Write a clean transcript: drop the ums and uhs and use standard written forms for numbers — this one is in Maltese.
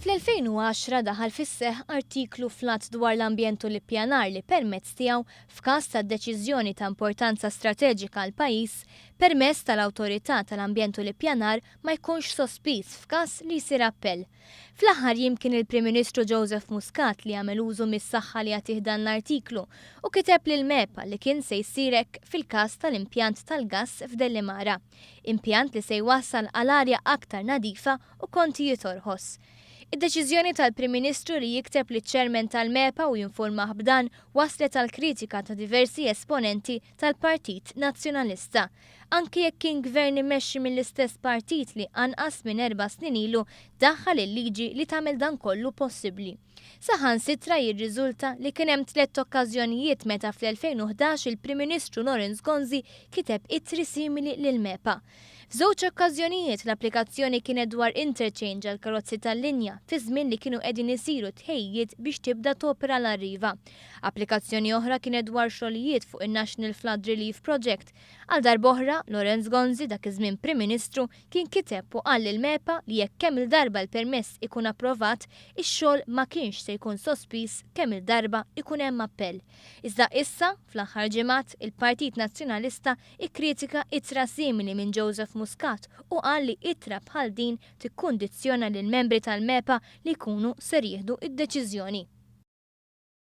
Fl-2010 daħal fis-seħħ artiklu fl-Att dwar l-Ambjent u l-Ippjanar li permezz tiegħu, f'każ ta' deċiżjoni ta' importanza strateġika għall-pajjiż, permess tal-Awtorità tal-Ambjent u l-Ippjanar ma jkunx sospiż f'każ li jsir appell. Fl-aħħar jiem kien il-Prim Ministru Joseph Muscat li għamel użu mis-saħħa li jagħtih dan l-artiklu u kiteb lill-MEPA li kien se jsir hekk fil-każ tal-impjant tal-gass f'Dellimara. Impjant li se jwassal għal arja aktar nadifa u kontijiet orħos. Id-deċiżjoni tal-Prim Ministru li jikteb liċ-Chairman tal-MEPA u jinfurmah b'dan wasslet għal kritika ta' diversi esponenti tal-Partit Nazzjonalista. Anki jekk kien Gvern immexxi mill-istess partit li anqas minn 4 snin ilu daħħal il-liġi li tagħmel dan kollu possibbli. Saħansitra jirriżulta li kien hemm tliet okkażjonijiet meta fl-2011 il-Prim Ministru Lawrence Gonzi kiteb ittri simili lil MEPA. F'żewġ okkażjonijiet l-applikazzjoni kienet dwar interchange għal karozzi tal-linja fi żmien li kienu qegħdin isiru tħejjiet biex tibda topera l-Arriva. Applikazzjoni oħra kienet dwar xogħlijiet fuq in-National Flood Relief Project. Għal darb'oħra, Lawrence Gonzi, dak iż-żmien Prim Ministru, kien kiteb u qal lil MEPA li jekk kemm il-darba l-permess ikun approvat, ix-xogħol ma kienx se jkun sospiż kemm il-darba ikun hemm appell. Iżda issa, fl-aħħar ġimgħat, il-Partit Nazzjonalista ikkritika ittra simili minn Joseph Muscat u qal li ittra bħal din tikkundizzjona lil membri tal-MEPA li jkunu ser jieħdu id-deċiżjoni.